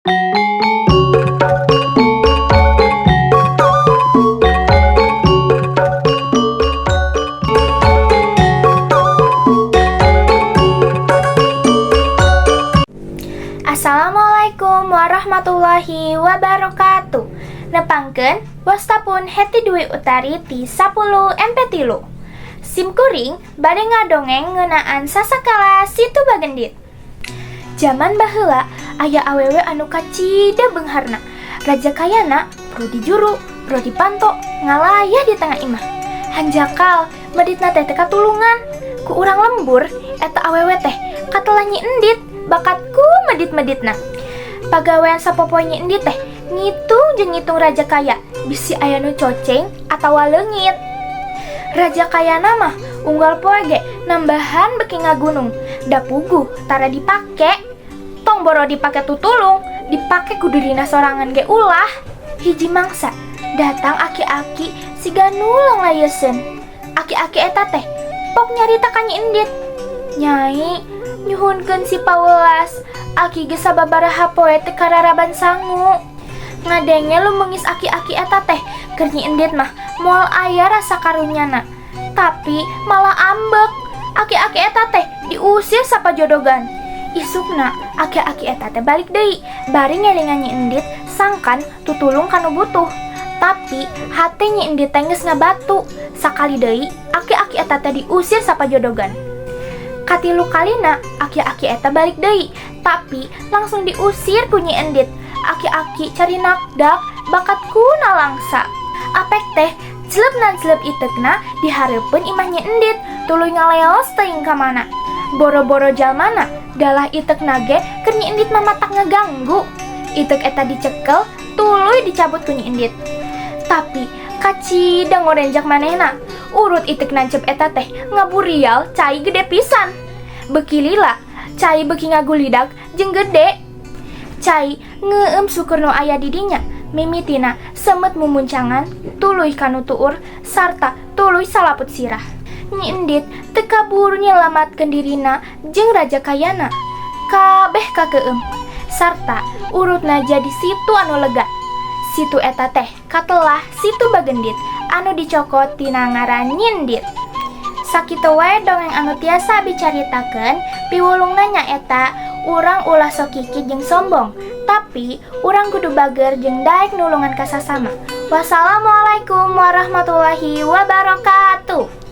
Assalamualaikum warahmatullahi wabarakatuh. Nepangkeun, wasta pun Heti Dwi Utari ti 10 MP3. Sim kuring bade ngadongeng ngeunaan sasakala Situ Bagendit. Jaman baheula aya awewe anu kacida beungharna. Raja kayana bro dijuru, bro dipanto, ngalayah di tengah imah. Hanjakal meditna teh teu katulungan. Ku urang lembur eta awewe teh katelah Nyi Endit bakat ku medit-meditna. Pagawean sapopoe Nyi Endit teh ngitung jeung ngitung raja kaya bisi aya nu coceng atawa leungit. Raja kayana mah unggal poe ge nambahan beki ngagunung, da puguh tara dipake. Tong boro dipake tutulung, dipake ku dirina sorangan ge ulah. Hiji mangsa datang aki-aki siga nu langlayeseun. Aki-aki eta teh pok nyarita ka Nyi Endit. Nyai, nyuhunkeun si pawelas, aki ge sababaraha poe teu kararaban sangu. Ngadenge lumengis aki-aki eta teh keur Nyi Endit mah moal aya rasa karunyana. Tapi malah ambek. Aki-aki eta teh diusir sapajodogan. Isukna aki-aki eta teh balik deui bari ngelingan Nyi Endit sangkan tutulung kanu butuh. Tapi hate Nyi Endit teh geus ngabatu. Sakali deui aki-aki eta teh diusir sapajodogan. Katilu kalina aki-aki eta balik deui, tapi langsung diusir ku Nyi Endit. Aki-aki cari nakdak bakat ku nalangsa. Apek teh jleb nan jleb itekna dihareupeun imah Nyi Endit, tuluy ngaleos teuing ka mana. Boro-boro jalmana, dalah itekna ge keur Nyi Endit mah matak ngaganggu. Itek eta dicekel, tuluy dicabut ku Nyi Endit. Tapi kacida ngorenjak manehna, urut itek nancep eta teh ngaburial cai gede pisan. Beki lila, cai beki ngagulidak jeung gede. Cai ngeueum syukur nu aya di dinya, mimitina semet mumuncangan, tuluy kanu tuur, sarta tuluy salaput sirah. Nyi Endit teu kaburu nyelamatkeun dirina jeung raja kayana. Kabeh kakeueum, sarta urutna jadi situ anu lega. Situ eta teh katelah Situ Bagendit anu dicokot tina ngaran Nyi Endit. Sakitu wae dongeng anu tiasa abi caritakeun, piwulungna nyaeta urang ulah sok kikik jeung sombong, tapi urang kudu bager jeung daek nulungan ka sasama. Wassalamualaikum warahmatullahi wabarakatuh.